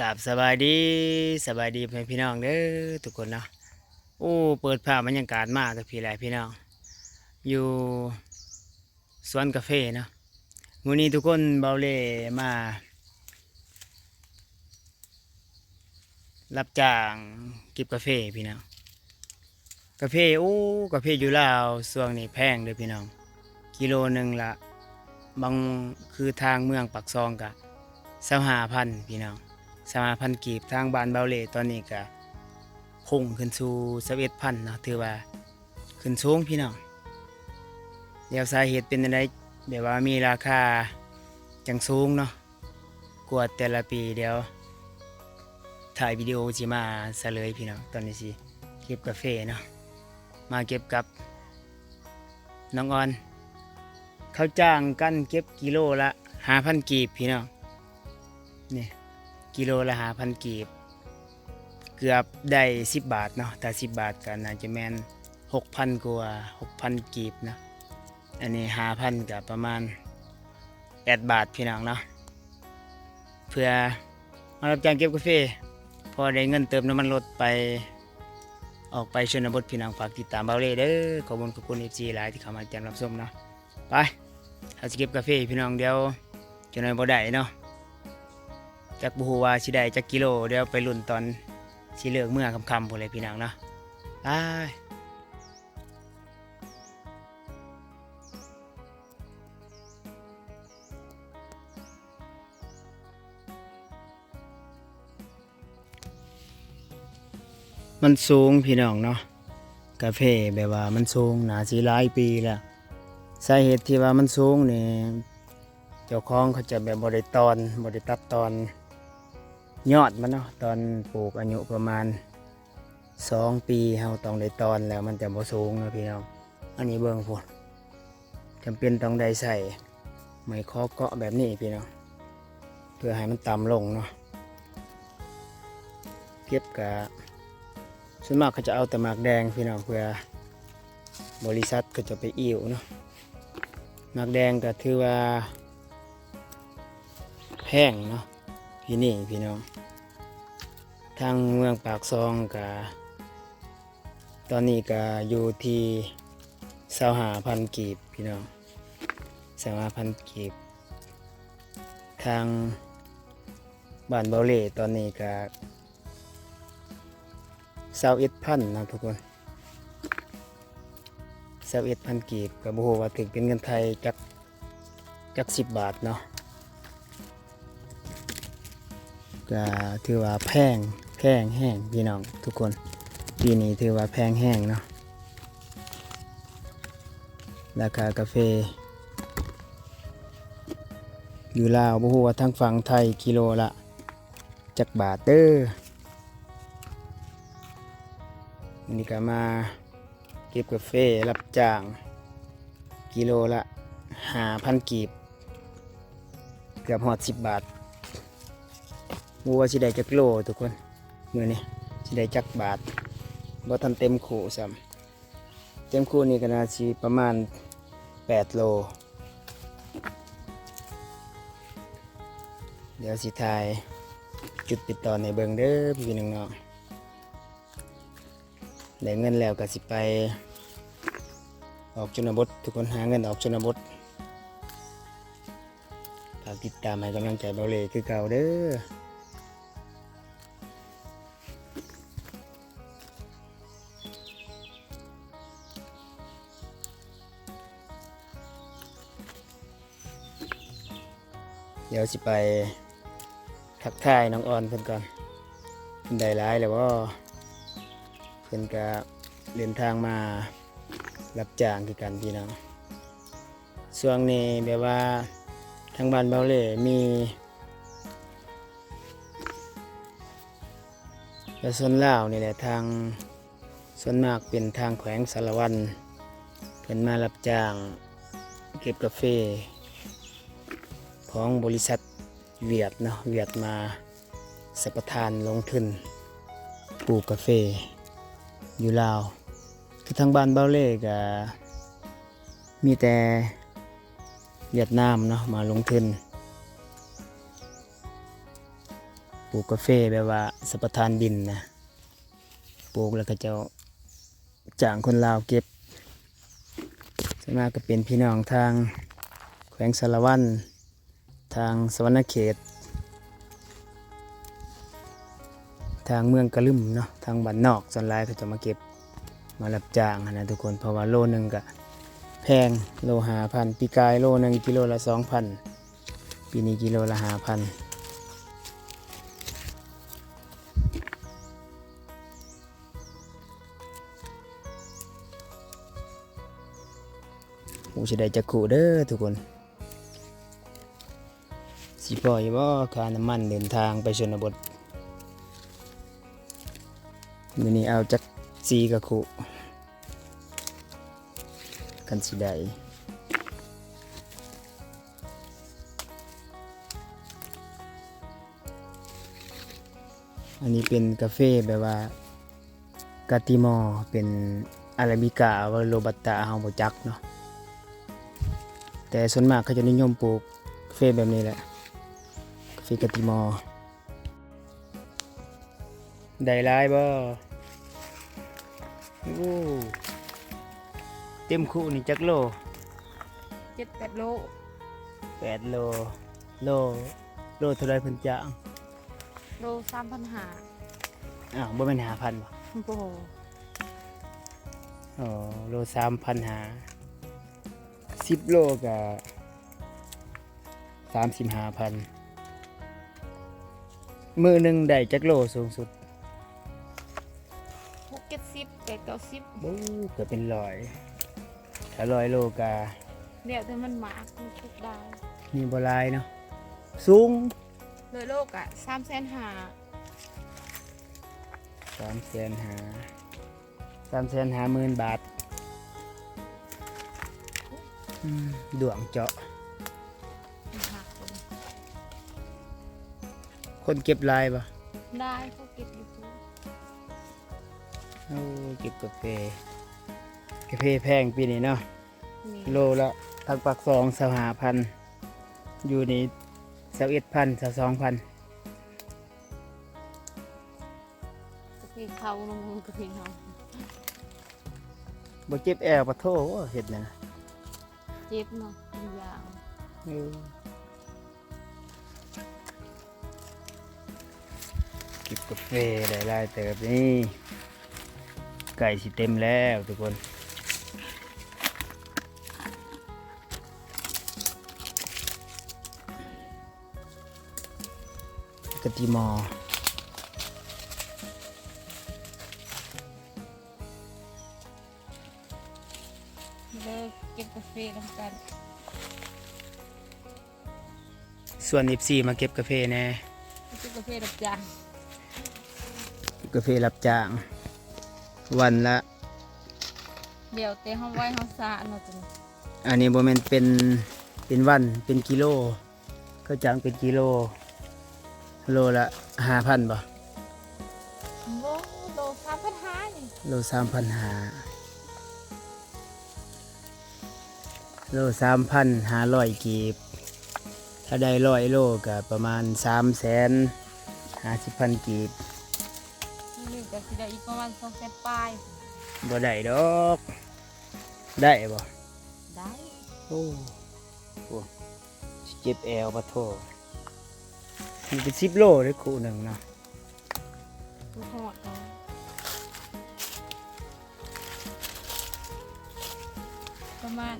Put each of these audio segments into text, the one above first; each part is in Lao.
ກາບສະບາຍດີ ສະບາຍດີພໍ່ແມ່ພີ່ນ້ອງເດີທຸກຄົນເນາະ. ໂອ້ ເປີດພາບບັນຍາກາດມາກະພີ້ແຫຼະພີ່ນ້ອງ ຢູ່ສວນກາເຟເນາະ. ມື້ນີ້ທຸກຄົນ ເບົາເລ່ມາ ຮັບຈ້າງເກັບກາເຟພີ່ນ້ອງ. ກາເຟ ໂອ້ ກາເຟຢູ່ລາວຊ່ວງນີ້ແພງເດີພີ່ນ້ອງ ກິໂລໜຶ່ງລະ ບາງ ຄືທາງເມືອງປາກຊ່ອງກະຊາວຫ້າພັນພີ່ນ້ອງ ຊາວຫ້າພັນກີບ. ທາງບ້ານເບົາເລ່ຕອນນີ້ກະພຸ່ງຂຶ້ນສູ່ຊາວເອັດພັນເນາະ ຖືວ່າຂຶ້ນສູງພີ່ນ້ອງ. ແລ້ວສາເຫດເປັນຈັ່ງໃດ ແບບວ່າມີລາຄາຈັ່ງສູງເນາະ ກວ່າແຕ່ລະປີ ດຽວທ້າຍວິດີໂອຊິມາສະເຫຼີຍພີ່ນ້ອງ. ຕອນນີ້ຊິເກັບກາເຟເນາະ ມາເກັບກັບນ້ອງອອນ ເຂົາຈ້າງກັນເກັບກິໂລລະຫ້າພັນກີບພີ່ນ້ອງ. ນີ້ ກິໂລລະຫ້າພັນກີບ ເກືອບໄດ້ສິບບາດເນາະ ຖ້າສິບບາດກະໜ້າຈະແມ່ນຫົກພັນກວ່າ ຫົກພັນກີບເນາະ. ອັນນີ້ຫ້າພັນກະປະມານແປດບາດພີ່ນ້ອງເນາະ ເພື່ອມາຮັບຈ້າງເກັບກາເຟ ພໍໄດ້ເງິນເຕີມນ້ຳມັນລົດໄປ ອອກໄປຊົນນະບົດພີ່ນ້ອງ. ຝາກຕິດຕາມເບົາເລ່ເດີ ຂອບຄຸນ ຂອບຄຸນເອັຟຊີຫຼາຍທີ່ເຂົ້າມາຕິດຕາມຮັບຊົມເນາະ. ໄປ ເຮົາຊິເກັບກາເຟພີ່ນ້ອງ ດຽວຈັກໜ້ອຍບໍ່ໄດ້ເນາະ ຈັກບໍ່ຮູ້ວ່າຊິໄດ້ຈັກກິໂລ ດຽວໄປລຸ້ນຕອນຊິເລີກເມືອຄ່ຳໆພຸ້ນແຫຼະພີ່ນ້ອງເນາະ. ໄປ. ມັນສູງພີ່ນ້ອງເນາະ ກາເຟແບບວ່າມັນສູງ ໜ້າຊິຫຼາຍປີແລ້ວ. ສາເຫດທີ່ວ່າມັນສູງນີ້ ເຈົ້າຂອງເຂົາຈະແບບບໍ່ໄດ້ຕອນ ບໍ່ໄດ້ຕັດຕອນຍອດມັນເນາະ. ຕອນປູກອາຍຸປະມານສອງປີ ເຮົາຕ້ອງໄດ້ຕອນແລ້ວ ມັນຈະບໍ່ສູງເນາະພີ່ນ້ອງ. ອັນນີ້ເບິ່ງພຸ້ນ ຈຳເປັນຕ້ອງໄດ້ໃຊ້ໄມ້ຂໍເກາະແບບນີ້ພີ່ນ້ອງ ເພື່ອໃຫ້ມັນຕ່ຳລົງເນາະ. ເກັບກະ ສ່ວນມາກເຂົາຈະເອົາແຕ່ໝາກແດງພີ່ນ້ອງ ເພື່ອບໍລິສັດເຂົາຈະໄປອີ້ວເນາະ. ໝາກແດງກະຖືວ່າແພງເນາະ ປີນີ້ພີ່ນ້ອງ. ທາງເມືອງປາກຊ່ອງກະ ຕອນນີ້ກະຢູ່ທີ່ຊາວຫ້າພັນກີບພີ່ນ້ອງ ຊາວຫ້າພັນກີບ. ທາງບ້ານເບົາເລ່ຕອນນີ້ກະຊາວເອັດພັນເນາະທຸກຄົນ ຊາວເອັດພັນກີບ ກະບໍ່ຮູ້ວ່າຖືກເປັນເງິນໄທຈັກ ຈັກສິບບາດເນາະ. ກະຖືວ່າແພງ ແພງແຮງພີ່ນ້ອງທຸກຄົນ ປີນີ້ຖືວ່າແພງແຮງເນາະ. ລາຄາກາເຟຢູ່ລາວ ບໍ່ຮູ້ວ່າທາງຝັ່ງໄທກິໂລລະຈັກບາດເດີ. ອັນນີ້ກະມາ ເກັບກາເຟ ຮັບຈ້າງກິໂລລະຫ້າພັນກີບ ເກືອບຮອດສິບບາດ. ບໍ່ຮູ້ວ່າຊິໄດ້ຈັກໂລທຸກຄົນ ມື້ນີ້ຊິໄດ້ຈັກບາດ ບໍ່ທັນເຕັມຄູ່ຊ້ຳ. ເຕັມຄູ່ນີ້ກະໜ້າຊິປະມານແປດໂລ. ດຽວຊິຖ່າຍຈຸດເປັນຕອນໃຫ້ເບິ່ງເດີພີ່ນ້ອງເນາະ. ໄດ້ເງິນແລ້ວກະຊິໄປອອກຊົນນະບົດ ທຸກຄົນ ຫາເງິນອອກຊົນນະບົດ. ຝາກຕິດຕາມໃຫ້ກຳລັງໃຈເບົາເລ່ຄືເກົ່າເດີ. ດຽວຊິໄປທັກທາຍນ້ອງອອນເພິ່ນກ່ອນ ເພິ່ນໄດ້ຫຼາຍແລ້ວບໍ່? ເພິ່ນກະເດີນທາງມາຮັບຈ້າງຄືກັນພີ່ນ້ອງ. ຊ່ວງນີ້ແບບວ່າທາງບ້ານເບົາເລ່ມີ ປະຊາຊົນລາວນີ້ແຫຼະ ທາງ ສ່ວນມາກເປັນທາງແຂວງສາລະວັນ ເພິ່ນມາຮັບຈ້າງເກັບກາເຟຂອງບໍລິສັດຫວຽດເນາະ, ຫວຽດມາສຳປະທານລົງທຶນປູກກາເຟຢູ່ລາວ. ຄືທາງບ້ານເບົາເລ່ກະມີແຕ່ຫວຽດນາມເນາະ ມາລົງທຶນ. ປູກກາເຟແບບວ່າສຳປະທານດິນນະ ປູກແລ້ວເຂົາເຈົ້າຈ້າງຄົນລາວເກັບ. ສ່ວນມາກກໍເປັນພີ່ນ້ອງທາງແຂວງສາລະວັນ, ທາງສະຫວັນນະເຂດ, ທາງເມືອງກະລຶມເນາະ, ທາງບ້ານນອກ ສ່ວນຫຼາຍເຂົາເຈົ້າມາເກັບ ມາຮັບຈ້າງຫັ້ນນະທຸກຄົນ. ເພາະວ່າໂລໜຶ່ງກະແພງ, ໂລຫ້າພັນ, ປີກາຍໂລໜຶ່ງກິໂລລະສອງພັນ, ປີນີ້ກິໂລລະຫ້າພັນ. ໂອ້ ຊິໄດ້ຈັກຄຸເດີທຸກຄົນ. ຊິພໍຢູ່ບໍ່ ຄ່ານ້ຳມັນເດີນທາງໄປຊົນນະບົດ? ມື້ນີ້ເອົາຈັກສີ່ກະຄຸ ຄັນຊິໄດ້. ອັນນີ້ເປັນກາເຟແບບວ່າ ກາຕິມໍ ເປັນອາຣາບິກາ ຫຼື ໂຣບັດຕາ ເຮົາບໍ່ຈັກເນາະ, ແຕ່ສ່ວນມາກເຂົາຈະນິຍົມປູກກາເຟແບບນີ້ແຫຼະ, ກາເຟກາຕິມໍ. ໄດ້ຫຼາຍບໍ່? ໂອ້ ເຕັມຄຸນີ້ຈັກໂລ? ເຈັດແປດໂລ. ແປດໂລ. ໂລ ໂລເທົ່າໃດເພິ່ນຈ້າງ? ໂລສາມພັນຫ້າ. ອ້າວ ບໍ່ແມ່ນຫ້າພັນບໍ່? ບໍ່. ອໍ ໂລສາມພັນຫ້າ ສິບໂລກະສາມສິບຫ້າພັນ. ມື້ໜຶ່ງໄດ້ຈັກໂລສູງສຸດ? ຫົກເຈັດສິບ ແປດເກົ້າສິບ. ໂອ້ ເກືອບເປັນຮ້ອຍ. ຖ້າຮ້ອຍໂລກະ ແລ້ວແຕ່ມັນໝາກ ມັນສຸກໄດ້. ນີ້ບໍ່ຫຼາຍເນາະ. ສູງ? ຮ້ອຍໂລກະສາມແສນຫ້າ. ສາມແສນຫ້າ. ສາມແສນຫ້າໝື່ນບາດ. ອືມ ດວງເຈາະ. ຄົນເກັບຫຼາຍບໍ່? ຫຼາຍ ເຂົາເກັບຢູ່. ໂອ້ ເກັບກາເຟ. ກາເຟແພງປີນີ້ເນາະ. ແມ່ນ. ໂລລະ ທາງປາກຊ່ອງ ຊາວຫ້າພັນ, ຢູ່ນີ້ ຊາວເອັດພັນ ຊາວສອງພັນ. ກາເຟເຂົາເນາະ ກາເຟເຮົາ. ບໍ່ເຈັບແອວປະໂທ ເຮັດແນວນັ້ນ. ເຈັບເນາະ ເປັນຢາງ. ເອີ ເກັບກາເຟໄດ້ຫຼາຍເຕີບນີ້ ໃກ້ຊິເຕັມແລ້ວທຸກຄົນ. ກະຕິມໍ ເດີ ເກັບກາເຟນຳກັນ. ຊວນເອັບຊີມາເກັບກາເຟແດ່. ເກັບກາເຟຮັບຈ້າງ. ເກັບກາເຟຮັບຈ້າງ ວັນລະ ແລ້ວແຕ່ເຮົາໄວເຮົາຊ້າເນາະ. ອັນນີ້ບໍ່ແມ່ນເປັນ ເປັນວັນ ເປັນກິໂລ. ເຂົາຈ້າງເປັນກິໂລ ໂລລະຫ້າພັນບໍ່? ໂລ ໂລສາມພັນຫ້ານີ້. ໂລສາມພັນຫ້າ ໂລສາມພັນຫ້າຮ້ອຍກີບ. ຖ້າໄດ້ຮ້ອຍໂລກະປະມານສາມແສນຫ້າສິບພັນກີບ. ມື້ໜຶ່ງກະຊິໄດ້ອີກປະມານສອງແສນປາຍ. ບໍ່ໄດ້ດອກ. ໄດ້ບໍ່? ໄດ້. ໂອ້ ໂອ້ ຊິເຈັບແອວປະໂທ. ມັນເປັນສິບໂລເດ້ຄູ່ໜຶ່ງນະ. ບໍ່ຮອດເນາະ ປະມານ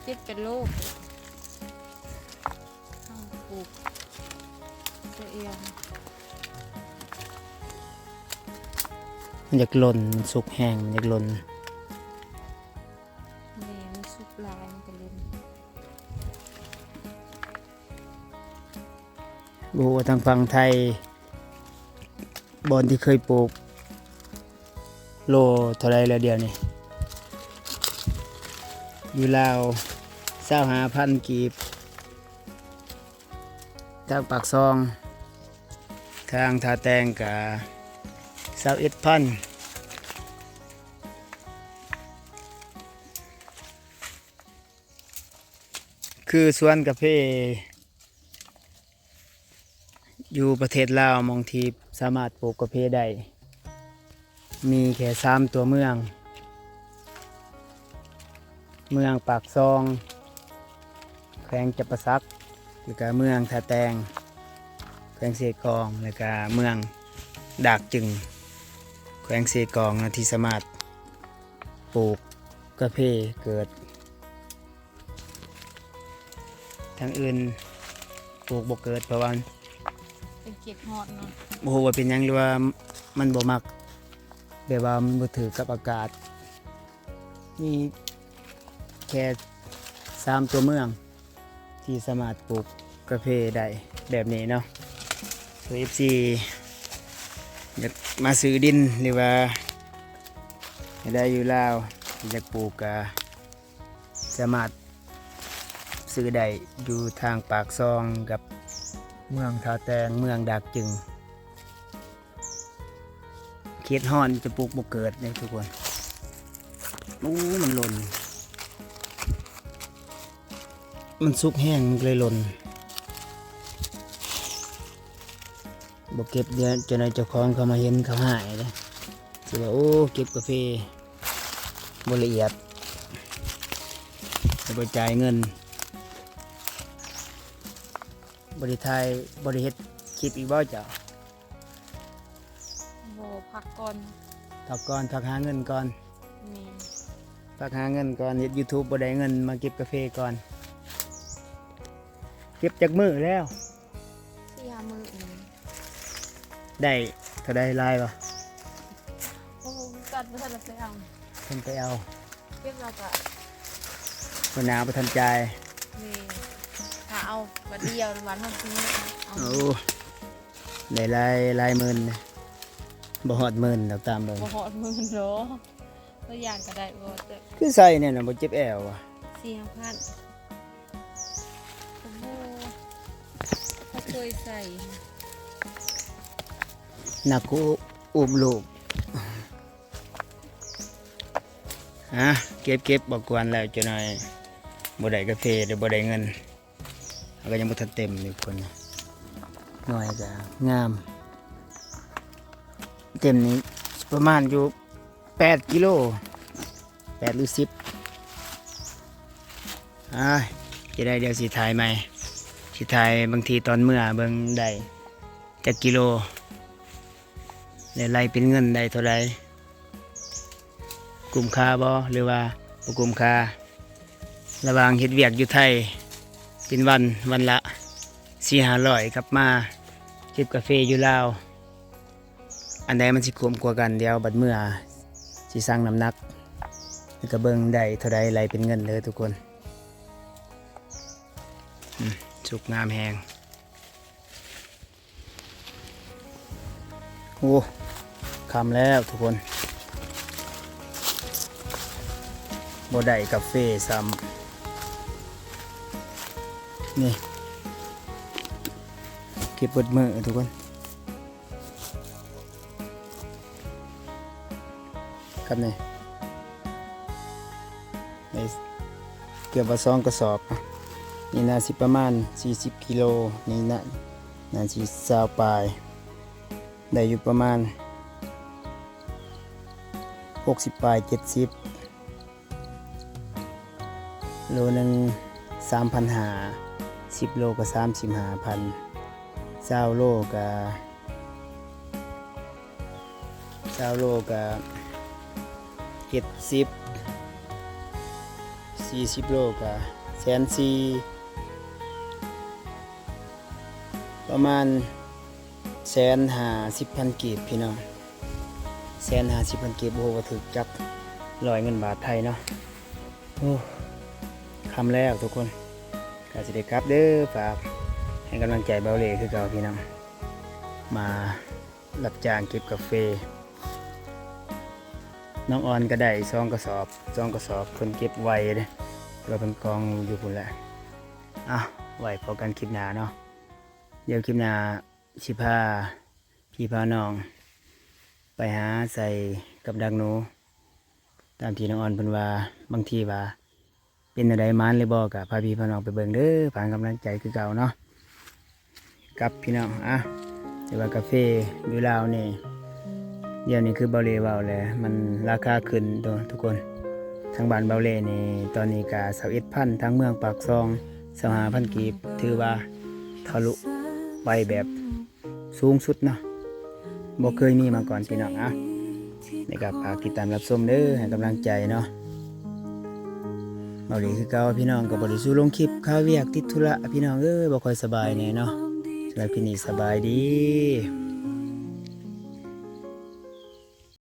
ເຈັດແປດໂລ. ເຮົາປູກຕົວເອງ. ມັນຢາກຫຼົ່ນ ມັນສຸກແຮງ ມັນຢາກຫຼົ່ນ. ແມ່ນ ມັນສຸກຫຼາຍມັນກະຫຼົ່ນ. ບໍ່ຮູ້ວ່າທາງຝັ່ງໄທ ບ່ອນທີ່ເຄີຍປູກ ໂລເທົ່າໃດແລ້ວດຽວນີ້? ຢູ່ລາວ ຊາວຫ້າພັນກີບ. ທາງປາກຊ່ອງ ທາງທ່າແຕງກະຊາວເອັດພັນ. ຄືສວນກາເຟ ຢູ່ປະເທດລາວ ໝ່ອງທີ່ສາມາດປູກກາເຟໄດ້ ມີແຄ່ສາມຕົວເມືອງ, ເມືອງປາກຊ່ອງ ແຂວງຈຳປາສັກ, ແລ້ວກະເມືອງທ່າແຕງ ແຂວງເຊກອງ, ແລ້ວກະເມືອງດາກຈຶງ ແຂວງເຊກອງນະ ທີ່ສາມາດປູກກາເຟເກີດ. ທາງອື່ນປູກບໍ່ເກີດ ເພາະວ່າເປັນເຂດຮ້ອນເນາະ, ບໍ່ຮູ້ວ່າເປັນຫຍັງ ຫຼືວ່າມັນບໍ່ມັກ ແບບວ່າມັນບໍ່ຖືກກັບອາກາດ. ມີແຄ່ສາມຕົວເມືອງທີ່ສາມາດປູກກາເຟໄດ້ແບບນີ້ເນາະ. ເພື່ອເອັຟຊີຢາກມາຊື້ດິນ ຫຼືວ່າຢາກໄດ້ຢູ່ລາວ ຢາກປູກກະ ສາມາດຊື້ໄດ້ຢູ່ທາງປາກຊ່ອງກັບເມືອງທ່າແຕງ ເມືອງດາກຈຶງ. ເຂດຮ້ອນຈະປູກບໍ່ເກີດເດ້ທຸກຄົນ. ໂອ້ ມັນຫຼົ່ນ, ມັນສຸກແຮງ ມັນກໍເລີຍຫຼົ່ນ. ບໍ່ເກັບ ດຽວເຈົ້າໜ້າເຈົ້າຂອງເຂົາມາເຫັນ ເຂົາຮ້າຍເດ້ ຊິວ່າ ໂອ້ ເກັບກາເຟບໍ່ລະອຽດ ແລ້ວບໍ່ຈ່າຍເງິນ. ບໍ່ໄດ້ຖ່າຍ ບໍ່ໄດ້ເຮັດຄລິບອີກບໍ່ເຈົ້າ? ບໍ່ ພັກກ່ອນ ພັກກ່ອນ ພັກຫາເງິນກ່ອນ. ແມ່ນ ພັກຫາເງິນກ່ອນ ເຮັດຢູທູບບໍ່ໄດ້ເງິນ ມາເກັບກາເຟກ່ອນ. ເກັບຈັກມື້ແລ້ວ? ສີ່ຫ້າມື້ນີ້. ໄດ້ເທົ່າໃດ ຫຼາຍບໍ່? ບໍ່ຮູ້ຄືກັນ ບໍ່ທັນໄດ້ໄປເອົາ. ເພິ່ນໄປເອົາ ເກັບແລ້ວກະ ຫົວໜ້າບໍ່ທັນຈ່າຍ. ແມ່ນ ຖ້າເອົາບາດດຽວ ບາດຮອດມື້ເອົາ. ໂອ້ ໄດ້ຫຼາຍ ຫຼາຍໝື່ນ ບໍ່ຮອດໝື່ນດອກ ຕາມເບິ່ງ ບໍ່ຮອດໝື່ນດອກ. ຕົວຢ່າງກໍໄດ້ບໍ່ ແຕ່ ຄືໃສ່ແນວນັ້ນ ບໍ່ເຈັບແອວຫວາ? ສີ່ຫ້າພັນ ໂອ້ໂຫ ບໍ່ເຄີຍໃສ່. ໜັກກວ່າອຸ້ມລູກ. ອ່ະ ເກັບໆ ບໍ່ກວນແລ້ວ ຈັກໜ້ອຍບໍ່ໄດ້ກາເຟ ຫຼືບໍ່ໄດ້ເງິນ. ເຮົາກໍຍັງບໍ່ທັນເຕັມຢູ່ ຄົນໜ່ວຍກໍງາມ. ເຕັມນີ້ປະມານຢູ່ແປດກິໂລ ແປດຫຼືສິບ. ອ່າ ຈະໄດ້ ດຽວຊິຖ່າຍໃໝ່ ຊິຖ່າຍບາງທີຕອນເມືອເບິ່ງໄດ້ຈັກກິໂລ ແລະ ໄລ່ເປັນເງິນໄດ້ເທົ່າໃດ. ກຸ້ມຄ່າບໍ່ ຫຼືວ່າບໍ່ກຸ້ມຄ່າ? ລະຫວ່າງເຮັດວຽກຢູ່ໄທເປັນວັນ ວັນລະສີ່ຫ້າຮ້ອຍ ກັບມາເກັບກາເຟຢູ່ລາວ ອັນໃດມັນຊິຄຸ້ມກວ່າກັນ? ດຽວບັດເມືອຊິຊັ່ງນ້ຳໜັກ ແລ້ວກໍເບິ່ງໄດ້ເທົ່າໃດ ໄລ່ເປັນເງິນເດີທຸກຄົນ. ອືມ ສຸກງາມແຮງ. ໂອ້ ຄ່ຳແລ້ວທຸກຄົນ ບໍ່ໄດ້ກາເຟຊ້ຳ. ນີ້ ເກັບເບິດມື້ທຸກຄົນ. ຄັບນີ້ ໃນເກືອບວ່າສອງກະສອບ ນີ້ໜ້າຊິປະມານສີ່ສິບກິໂລ ນີ້ໜ້າ ໜ້າຊິຊາວປາຍ ໄດ້ຢູ່ປະມານຫົກສິບປາຍ ເຈັດສິບ. ໂລໜຶ່ງສາມພັນຫ້າ ສິບໂລກໍສາມສິບຫ້າພັນ ຊາວໂລກໍ ຊາວໂລກະເຈັດສິບ ສີ່ສິບໂລກະແສນສີ່ ປະມານແສນຫ້າສິບພັນກີບພີ່ນ້ອງ ແສນຫ້າສິບພັນກີບ ບໍ່ຮູ້ວ່າຖືກຈັກຮ້ອຍເງິນບາດໄທເນາະ. ໂອ້ ຄ່ຳແລ້ວທຸກຄົນ ກະຊິໄດ້ກັບເດີ ຝາກໃຫ້ກຳລັງໃຈເບົາເລ່ຄືເກົ່າພີ່ນ້ອງ ມາ ຮັບຈ້າງເກັບກາເຟ ນ້ອງອອນກໍໄດ້ສອງກະສອບ ສອງກະສອບ ເພິ່ນເກັບໄວເດ້ ແຕ່ວ່າເພິ່ນກອງຢູ່ພຸ້ນແຫຼະ. ເອົ້າ ໄວ້ພໍ້ກັນຄລິບໜ້າເນາະ ດຽວຄລິບໜ້າຊິພາພີ່ພານ້ອງໄປຫາໃສ່ກັບດັກໜູ ຕາມທີ່ນ້ອງອອນເພິ່ນວ່າ ບາງທີວ່າ ເປັນແນວໃດ ໝານຫຼືບໍ່ ກະພາພີ່ພານ້ອງໄປເບິ່ງເດີ ຝາກກຳລັງໃຈຄືເກົ່າເນາະ. ກັບພີ່ນ້ອງ ອ່ະ ແຕ່ວ່າກາເຟຢູ່ລາວນີ້ ດຽວນີ້ຄືເບົາເລ່ເວົ້າແຫຼະ ມັນລາຄາຂຶ້ນໂຕທຸກຄົນ. ທາງບ້ານເບົາເລ່ນີ້ ຕອນນີ້ກະຊາວເອັດພັນ ທາງເມືອງປາກຊ່ອງ ຊາວຫ້າພັນກີບ ຖືວ່າທະລຸໄປແບບສູງສຸດເນາະ ບໍ່ເຄີຍມີມາກ່ອນພີ່ນ້ອງ. ອ່ະ ນີ້ກະຝາກຕິດຕາມຮັບຊົມເດີ ໃຫ້ກຳລັງໃຈເນາະ. ເບົາເລ່ຄືເກົ່າພີ່ນ້ອງ ກະບໍ່ໄດ້ສູ່ລົງຄລິບ ຄາວຽກຕິດທຸລະພີ່ນ້ອງເອີຍ ບໍ່ຄ່ອຍສະບາຍແດ່ເນາະ. ສຳລັບຄລິບນີ້ສະບາຍດີ.